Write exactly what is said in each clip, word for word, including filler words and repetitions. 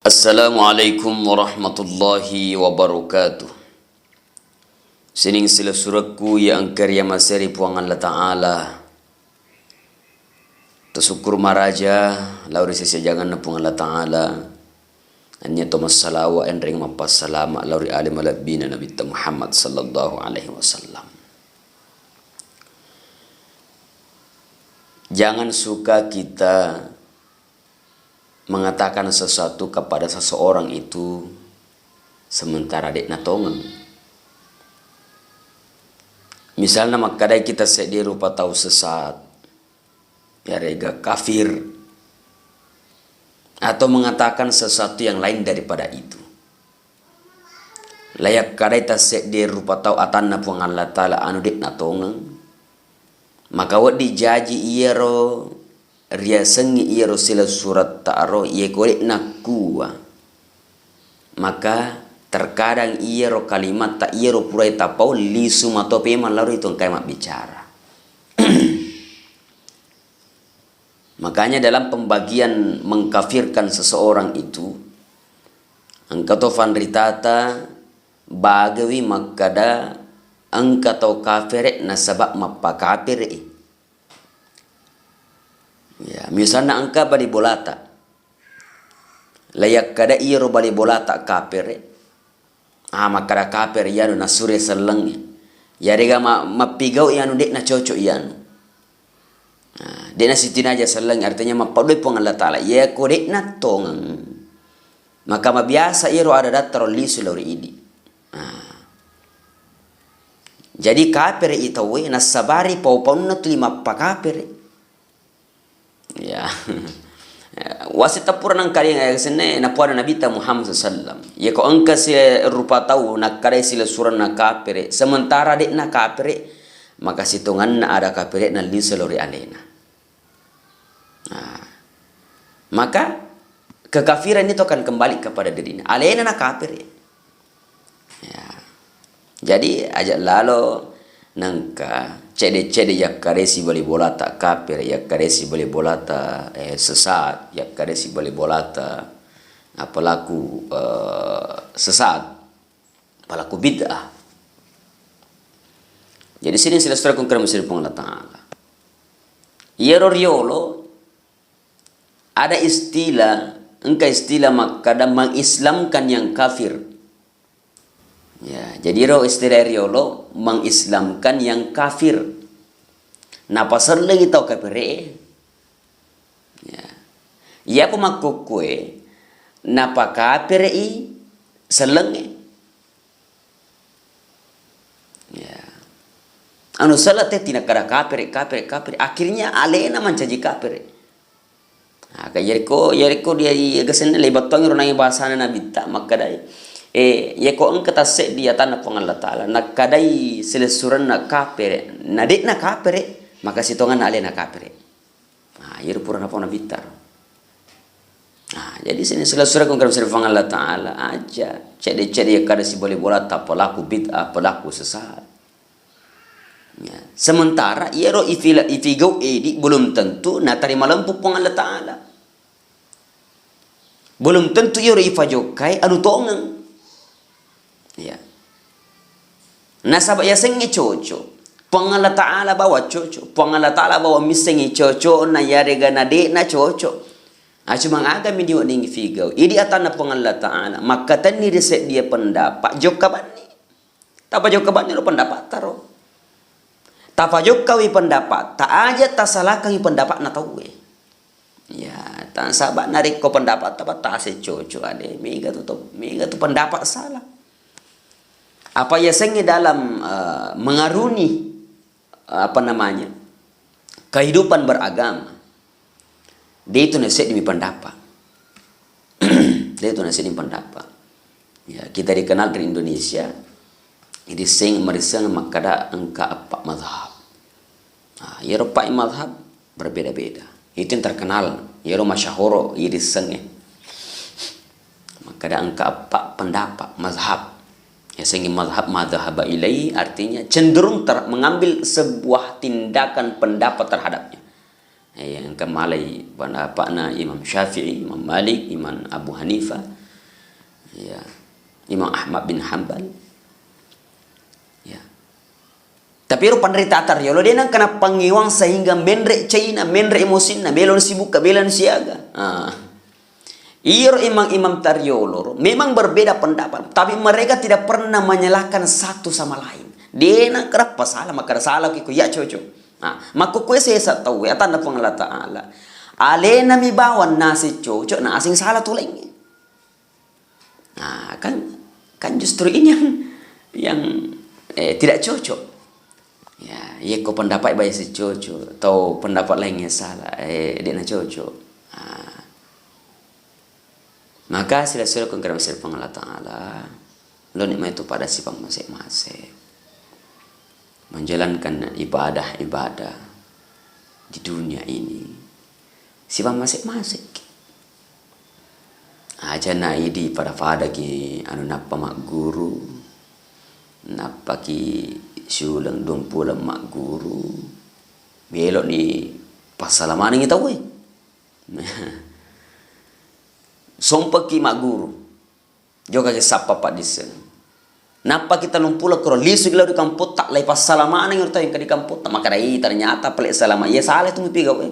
Assalamualaikum warahmatullahi wabarakatuh. Sining silessurekku iya engka riamaseri Puang Allah Ta'ala. Tasukkuru maraja lao ri sese ajanganna Puang Allah Ta'ala. Nennia to massalawa enreng mappassalama lao ri ale malebbina Nabitta Muhammad sallallahu alaihi wasallam. Jangan suka kita mengatakan sesuatu kepada seseorang itu sementara de'na tongeng. Misalna makkadai kita seddi rupa tau sesat, yarega kafir, atau mengatakan sesuatu yang lain daripada itu. Layakkadai tasseddi rupa tau atanna Puang Allah Ta'ala anu de'na tongeng, maka wedding jaji iyaro riasengngi iyaro silessuretta ro, iyako de'na kuwa, maka terkadang iyaro kalimatta iyaro purai tapau lisu matope mallaro itu engkae mabbicara. Makanya dalam pembagian mengkafirkan seseorang itu, engka to fanritata bagewi makkada engka tau kafere nasaba mappakafere i. Ya, misalna engka bali bolata. Layakkada iyaro bali bolata kapere. Ah, makkada kapere iyanu nasure sellengnge. Yarega ma-, mappigau iyanu de'na cocok iyanu. Ah, de'na sitinaja sellengnge, artinya mappaddue Puang Allah Ta'ala. Iyako de'na tongeng. Maka mabiasa iyaro ada dattaro lisu lao ri idi. Ah. Jadi kapere i tauwe nassabari pau-paunna tuli mappakapere. Ya. Wasi teppura nangkalinga senne napuada Nabitta Muhammad sallallahu alaihi wasallam. Yako engka si rupa tau nakkadai silessurenna kapere, sementara de'na kapere, maka sitonganna ada kapere na lisu lao ri alena. Nah, maka kekafiran itu akan kembali kepada dirinya. Alena na kapere. Ya. Jadi, aja lalo nengka cede-cede yakkadesi bali bolata kapere, yakkadesi bali bolata, eh, sesat, yakkadesi bali bolata pelaku, eh, sesat, pelaku bid'ah. Jadi, sini silessureng kengkere mesir Puang Allah Ta'ala. Iyaro riolo ada istilah, engka istilah makkada mengislamkan yang kafir. Ya, jadi ro istilah riolo mengislamkan yang kafir. Napasellengi tau kafir e. Ya. Iya pemakkukue napakafir i sellengnge. Ya. Anu sala te tinakkada kapere, kapere, kapere. Akhirnya alena mancaji kapere. Nah, ka yariko, yariko dia iya gasenna lebattuang ro nai bahasana Nabitta makkadai. Eh, yako engka tasseddi atanna Puang Allah Ta'ala, nakkadai silessurenna kapere, na de'na kapere, maka sitonganna alena kapere. Nah, iyaro pura napau Nabitta ro. Nah, jadi sini silessureng kengkere mesir Puang Allah Ta'ala aja. Cede-cede yakkada sibali bolata pelaku bid'ah, pelaku sesat. Ya. Sementara iyaro ifila-, ifigau edi belum tentu natarima lempu Puang Allah Ta'ala. Belum tentu iyaro ifajokkai anu tongeng. Ya. Nasaba yasengnge cocok. Puang Allah Ta'ala bawa cocok. Puang Allah Ta'ala bawa missengngi cocokna yarega na de'na cocok. Ah, cuma agami diwedding figau. Idi atanna Puang Allah Ta'ala. Makkatenni ri seddie pendapat. Jokka banni. Tapajokka banni ro pendapatta ro. Tapajokkawi pendapatta aja tasalakangi pendapatna tauwe. Ya, nasaba narekko pendapatta pattase cocok ade, mega tu to-, mega tu pendapat salah. Apa yasengnge dalam, eh, mengaruni, eh, apa namanya, kehidupan beragama, de itu naseddimi pendapat. De itu naseddimi pendapat. Ya, kita dikenal di Indonesia, idisseng, marisseng makkada engka eppa mazhab. Nah, iyaro eppa mazhab berbeda-beda. Itu yang terkenal, iyaro masyahoro idissengnge. Makkada engka eppa pendapat mazhab. Yasengnge mazhab madzhaba ilai artinya cenderung ter-, mengambil sebuah tindakan pendapat terhadapnya. Eh, yang engka malai pendapatna Imam Syafi'i, Imam Malik, Imam Abu Hanifah, Imam Ahmad bin Hambal. Ya. Tapi ero panrita tariolo de nengka nappangewang sehingga menre caina, menre emosinna, melo sibukka, bela siaga. Ah. Iyaro imam-imam tariolo ro memang berbeda pendapat, tapi mereka tidak pernah menyalahkan satu sama lain. De nengka nappa sala, makkeda sala ki ko iya cocok. Nah, makkukue sesa tauwe atanna Puang Allah Ta'ala. Alena mi bawang naseng cocok, naseng sala tu laingnge. Nah, kan, kan justru ini yang, yang, eh, tidak cocok. Ya, iya ko pendapat bae si cocok, atau pendapat laingnge salah, eh, de na cocok. Ah. Maka sila-sila ko engka masih Puang Allah Ta'ala, lo nikmati tu pada sipang mase-mase. Menjalankan ibadah-ibadah di dunia ini, sipang mase-mase. Aja na idi pada-padaki anu nappa magguru, nappaki siuleng duang puleng magguru, melo ni passala manengi tauwe. Sompekki magguru, jokaki sappa paddisseng. Nappaki tellung puleng kuro lisuki lao ri kampotta, lai passala manengi ro tau engka di kampotta, makkeda, "Ih, ternyata pale salama, iya sala tu mupigau e."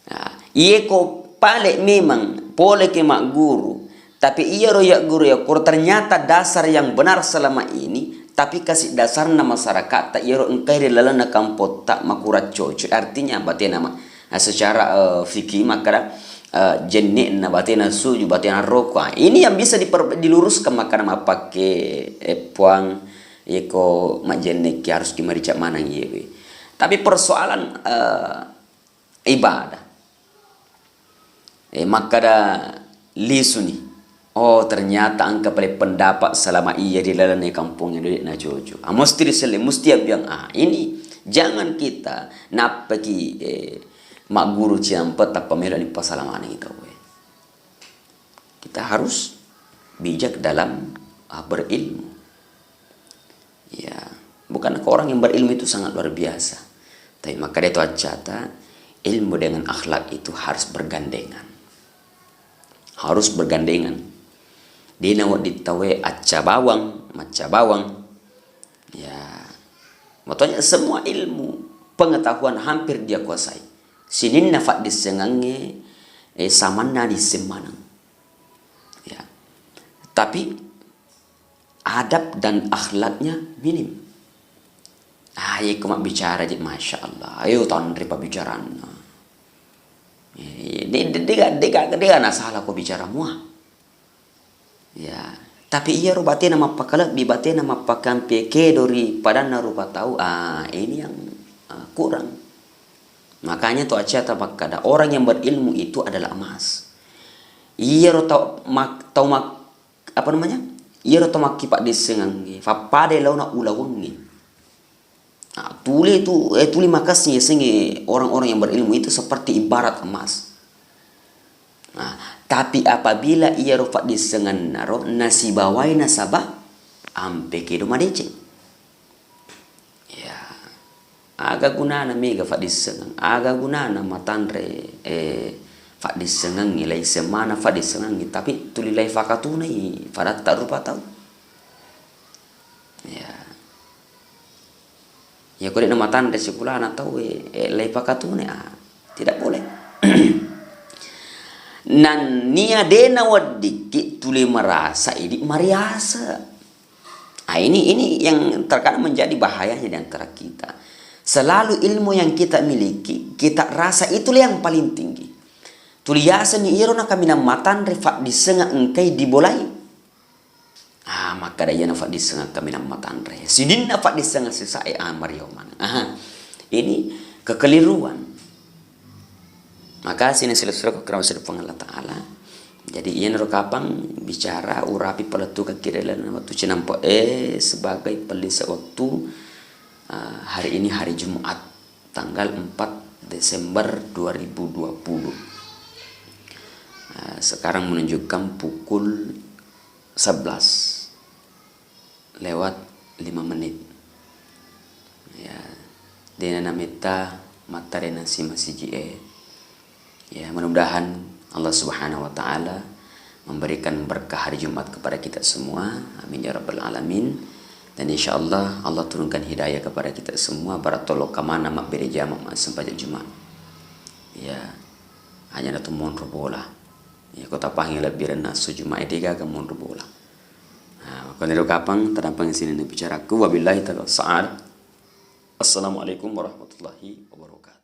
Nah, iye ko pale memang poleki magguru, tapi iyaro yagguru yakkuro ternyata dasar yang benar selama ini, tapi kasi dasarna masyarakatta iyaro engkai ri lalenna kampotta makurang cocok, artinya batena ma-, secara, eh, fikih makkeda, eh, jenne'na batena suju, batena roko. Ah, ini yang bisa diper-, diluruskan makkeda mappake, eh, puang, iyako majjenneki harus ki marica maneng iyewe. Tapi persoalan, eh, ibadah. Eh, makkeda lisuni. Oh, ternyata engka pale pendapat selama iya ri lalenna kampong e de na cocok. Ah, musti riselle, musti abbiang. Ah, ini jangan kita nappaki, eh, magguru ciampe tappa melo ni pasala maneng tauwe. Kita harus bijak dalam, ah, berilmu. Ya, bukan orang yang berilmu itu sangat luar biasa. Tapi makkeda to accata, ilmu dengan akhlak itu harus bergandengan. Harus bergandengan. De na wedding tauwe acca bawang, macca bawang. Ya, makanya semua ilmu pengetahuan hampir dia kuasai. Sininna faddissengangnge, eh, samanna disseng maneng. Ya. Tapi adab dan akhlaknya minim. Ah, iyako mabbicara je, masya Allah, ayo tanre pabbicaranna. Eh, de-, de-, dega, dega, dega nasalah ko bicara mua. Ya, tapi iyaro batena mappakalebbi, batena mappakampe kedo ri padanna rupa tau, ah, ini yang, ah, kurang. Makanya to acata makkada, orang yang berilmu itu adalah emas. Iyaro tau mak-, tau mak-, apa namanya? Iyaro tau makkipaddissengangnge, fappadai laona ulawengnge. Nah, tuli tu, eh, tuli makessing yasengnge orang-orang yang berilmu itu seperti ibarat emas. Nah, tapi apabila iyaro faddissengannaro nasibawai nasaba ampe kedo madeceng. Ya, aga gunana mega faddissengeng, aga gunana matanre, eh, faddissengengngi, lai semana faddissengengngi, tapi tuli lai fakatunai fadatta rupa tau. Ya. Ya, ko de' namatanre sikulana tauwe, eh, lai pakatune, ah, tidak boleh. Nennia de' naweddikki tuli merasa idi' mariase. Ah, ini, ini yang terkadang menjadi bahayanya di antara kita. Selalu ilmu yang kita miliki, kita rasa itulah yang paling tinggi. Tuli yaseng ni iyaro nakaminang matanre faddissengeng engkai dibolai. Ah, makkeda iyana faddissengeng kaminang matanre. Sininna faddissengeng sisae, ah, mario maneng. Ah, ini kekeliruan. Maka sini silessureko kerawa seddi Puang Allah Ta'ala. Jadi, iyanaro kapang bicara urapi palettukekki ri lalenna wettu cinampe' e sebagai pellise' wettu, ah, hari ini hari Jumat, tanggal empat Desember dua ribu dua puluh. Ah, sekarang menunjukkan pukul sebelas lewat lima menit. Ya, de'na nametta mattarenang si masiji'e. Ya, mudah-mudahan Allah Subhanahu wa Ta'ala memberikan berkah hari Jumat kepada kita semua. Amin ya rabbal alamin. Dan insya Allah, Allah turunkan hidayah kepada kita semua, bara tolokka maneng mabbere jama massempajang Jumat. Ya, hanya natu monro bola. Ya, ko tapangi lebbirenna esso Jumat e, degaga monro bola. Nah, ko niro kapang tadampeng sininna bicaraku. Wabillahi taufiq was sa'adah. Assalamualaikum warahmatullahi wabarakatuh.